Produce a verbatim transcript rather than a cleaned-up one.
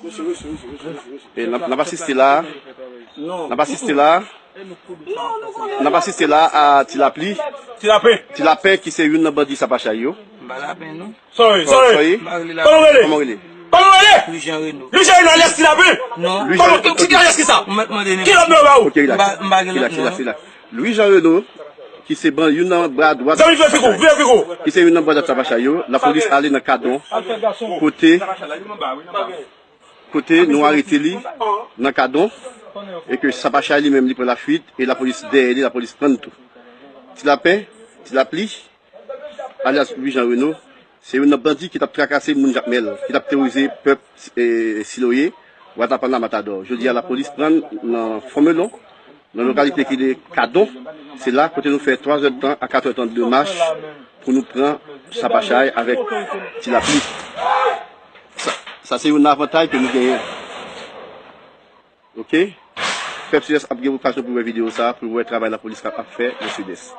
E n ap, n ap asiste la. N ap asiste la. N ap asiste la a Ti Lapli. Ti Lapen. Ti Lapen ki se youn nan bandi Sapachay yo. M pa Lapen, non. Sorry, sorry. Kòman w rele? Kòman w rele? Kòman w rele? Louis Jean Reno. Louis Jean Reno alyas Ti Lapen? Non. Louis Jean Reno. Ki alyas ki sa? Ki lòt non ba ou? Ok, relax. Relax, relax, relax. Louis Jean Reno, ki se ban youn nan bra dwat. Zanmi, vire piko, vire piko. Ki se youn nan bra dwat Sapachay yo. Lapolis ale nan Kadon. Kote, kote nou arete li nan Kadon. E ke Sapachay li menm li pran lafwit. E lapolis dèyè li, lapolis pran l tou. Ti Lapen, Ti Lapli, alyas Louis Jean Reno, se youn nan bandi ki t ap trakase moun Jakmèl, ki t ap teworize pèp, e, Siloye, Watapanna, Matadò. Jodi a, lapolis pran l nan Fòmelon, nan lokalite ki rele Kadon. Se la kote nou fè twa zè tan a kat zè tan de mach pou nou pran Sapachay avèk Ti Lapli. Sa, sa se youn nan avantay ke nou genyen. Ok? Pèp Sidès ap gen okazyon pou wè videyo sa, pou wè travay lapolis k ap, ap fè nan Sidès.